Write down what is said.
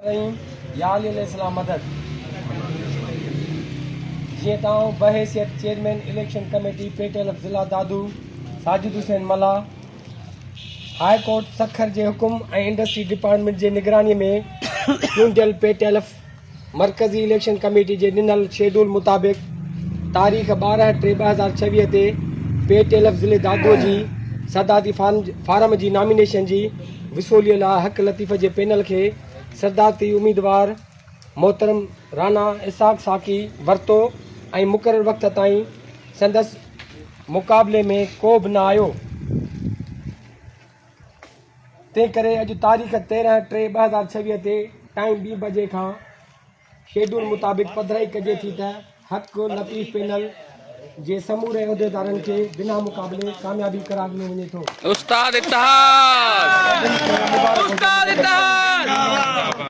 الرحيم يا علي عليه السلام مدد جيئن ته آئون بحيثيت chairman election committee P T L F ضلع دادو ساجد حسين ملاح هاء ڪورٽ سکر جي حڪم ۽ انڊسٽري ڊپارٽمينٽ جي نگراني ۾ چونڊيل پي ٽي ايل ايف مرڪزي اليڪشن ڪميٽي جي ڏنل شيڊول مطابق تاريخ 12 ٽي 2026 تي پي ٽي ايل ايف ضلعي دادو جي صدارتي فارم جي نامينيشن جي وصولي لاء حق لطيف جي پينل کي صدارتي اميدوار محترم رانا اسحاق ساقي ورتو ۽ مقرر وقت تائين سندس مقابلي ۾ ڪو به نه آيو. تنهن ڪري اڄ تاريخ 13 ٽي 2026 تي ٽائيم ٻي بجي کان شيڊول مطابق پڌرائي ڪجي ٿي ته حق لطيف پينل جي سموري عهديدارن کي بنا مقابلي ڪاميابي قرار ڏنو وڃي ٿو. استاد اتحاد! استاد اتحاد!